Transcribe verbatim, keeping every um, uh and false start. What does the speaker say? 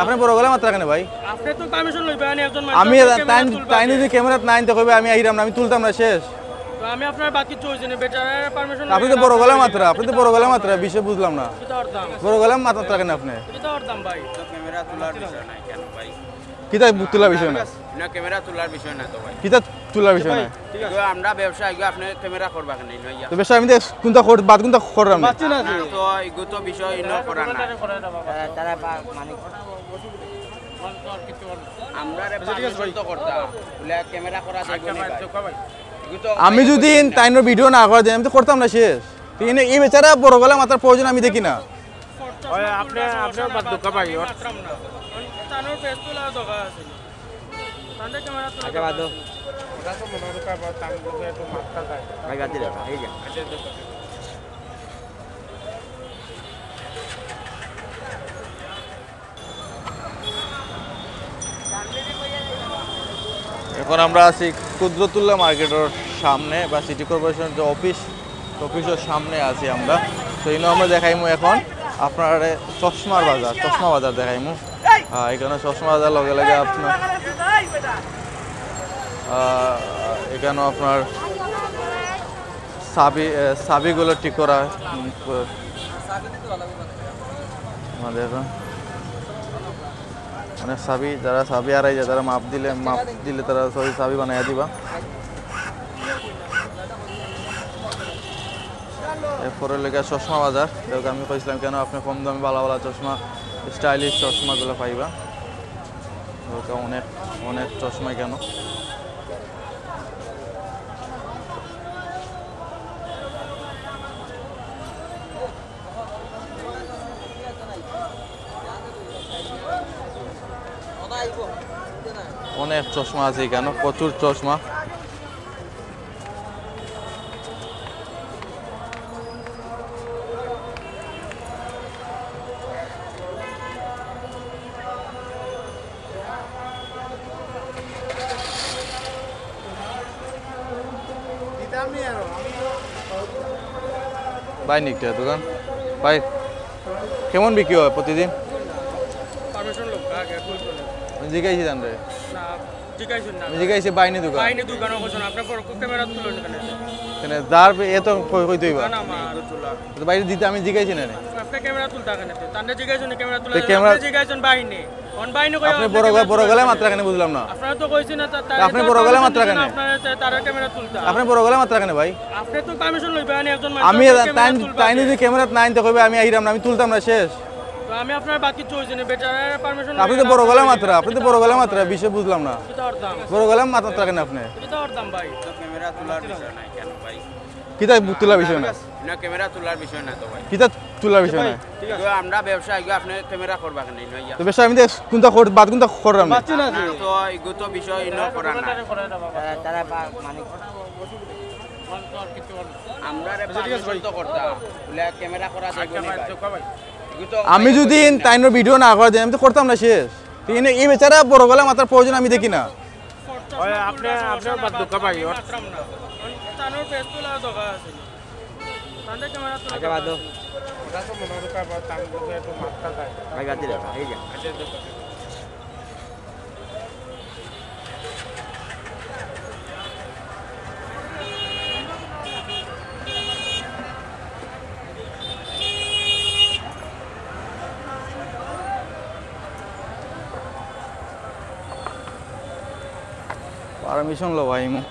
আপনি বড় গলায় মাতরা কেনে ভাই? আপনি তো পারমিশন লইবেন, একজন মানুষ আমি আপনি তাইন, ক্যামেরা তুলবা তাইন আগে। যদি ক্যামেরাত না আনতে কইবে, আমি আইরাম না, আমি তুলতাম না, শেষ। তো আমি আপনার বাকি চয়েছি না, বেচারার পারমিশন আপনি তো লইবেন, বড় গলায় মাতরা, আপনি তো বড় গলায় মাতরা, বিষয় বুঝলাম না। এটা অর্ধাম। বড় গলায় মাতরা কেনে আপনি? এটা অর্ধাম ভাই। তো ক্যামেরা তোলার বিষয় নাই কেন ভাই? কিতা তুলার বিষয় না? না, ক্যামেরা তোলার বিষয় না তো ভাই। কিতা তুলার বিষয় না? এগুলো আমরা ব্যবসা, এগুলো আপনি ক্যামেরা করবা কেন? এই লইয়া। তো ব্যবসা আমি দেখ কোনটা কর, বাদ কোনটা করলাম না। বাচ্চা না যে। তো এগুলো তো বিষয় ইনো করা না। তারা, তারা বা-, মানে আমরা রে আচ্ছা, ঠিক আছে ভাই। পারমিশন তো করতাম। বলে ক্যামেরা করা যাবে না ভাই। এগুলো তো আমি যদি তাইনর ভিডিও না করা যায়, আমি তো করতাম না শেষ। তো এনে এই বেচারা বড় গলায় মাতরার প্রয়োজন আমি দেখি না। ওই আপনি, আপনি বাদ দুঃখ ভাই, ওর তানোর ফেস তোলা দরকার আছে। তানতে ক্যামেরা তোলা আগে বাদ দরকার দাও। আছে। ওটা তো মনে হয় কার বাদ, তার মুখে একটু মাথা দেয়। ভাই, বাদ দিলে, এই যে। এখন আমরা আছি কুদরতুল্লাহ মার্কেটর সামনে বা সিটি কর্পোরেশন যে অফিস, অফিসর সামনে আছি আমরা। তো ইনো আমরা দেখাইমু এখন আপনার চশমার বাজার, চশমা বাজার দেখাইমু। আহ, এখানো চশমা বাজার লগে লগে আপনার, আহ, এখানো আপনার চাবি, আহ, চাবিগুলো ঠিক করা, উম, প-, আমাদের এখন অনেক চাবি, যারা চাবি হারাই যায়, তারা মাপ দিলে, মাপ দিলে তারা চাবি, চাবি বানাইয়া দিবা। এরপরে লেখা চশমা বাজার, দেখো আমি কইছিলাম কেন আপনি কম দামে ভালা ভালা চশমা, স্টাইলিশ চশমাগুলো পাইবা। দেখো অনেক, অনেক চশমা কেন। অনেক চশমা আছে এখানে, প্রচুর চশমা। ভাই, নিকটা দোকান। ভাই, কেমন বিক্রি হয় প্রতিদিন? পারমিশন লোক, আগে কই চলে? আমি জিজ্ঞাসি জানরে। না, জিজ্ঞাসি না। আমি জিজ্ঞাসি বাইনি দোকান। বাইনি দোকানও কইছেন, আপনার পর ক্যামেরা তুলুন এখানে। এখানে দাঁড় এত কই, কই তুই বা? না, আমার। তো বাইরে দিতে আমি জিজ্ঞাসি না রে। আপনি ক্যামেরা তুলতে এখানে। তান্ডে জিজ্ঞাসি না ক্যামেরা তুলে। তো ক্যামেরা আপনি জিজ্ঞাসি বাইনি। কোন বাইনি কই আপনি আপনি বড় ক্যামেরা গলা-, বড় তুলতে? গলায় মাতরা কেনে বুঝলাম না। আপনারা তো কইছেন না, তা-, তা আপনি তারা বড় গলায় মাতরা কেনে? আপনারা তা-, তারা ক্যামেরা তুলতা। আপনি বড় গলায় মাতরা কেনে ভাই? আপনি তো পারমিশন লইবেন, একজন মানুষ আমি আপনি ক্যামেরা তাইন, তুলবা তাইন আগে। যদি ক্যামেরাত না আনতে কইবে, আমি আইরাম না, আমি তুলতাম না, শেষ। তো আমি আপনার বাকি চয়েছি না, বেচারার পারমিশন আপনি তো লইবেন, বড় গলায় আপনার মাতরা, আপনি তো বড় গলায় মাতরা, বিষয় বুঝলাম না। এটা অর্ধাম। বড় গলায় মাতরা কেনে আপনি? এটা অর্ধাম ভাই। তো ক্যামেরা তোলার বিষয় নাই কেন ভাই? কিতা তুলার বিষয় না? না, ক্যামেরা তোলার বিষয় না তো ভাই। কিতা তুলার বিষয় না? এগুলো আমরা ব্যবসা, এগুলো আপনি ক্যামেরা করবা কেন? এই লইয়া। তো ব্যবসা আমি দেখ কোনটা কর, বাদ কোনটা করলাম না। বাচ্চা না যে। তো এগুলো তো বিষয় ইনো করা না। তারা, তারা বা-, মানে আমরা রে আচ্ছা, ঠিক আছে ভাই। পারমিশন তো করতাম। বলে ক্যামেরা করা যাবে না ভাই। এগুলো তো আমি যদি তাইনর ভিডিও না করা যায়, আমি তো করতাম না শেষ। তো এনে এই বেচারা বড় গলায় মাতরার প্রয়োজন আমি দেখি না। ওই আপনি, আপনি বাদ দুঃখ ভাই, ওর তানোর ফেস তোলা দরকার আছে। তান্ডে ক্যামেরা তোলা আগে বাদ দরকার দাও। আছে। ওটা তো মনে হয় কার বাদ, তার মুখে একটু মাথা দেয়। ভাই, বাদ দিলে, এই যে। পারমিশন লো ভাই, মু-,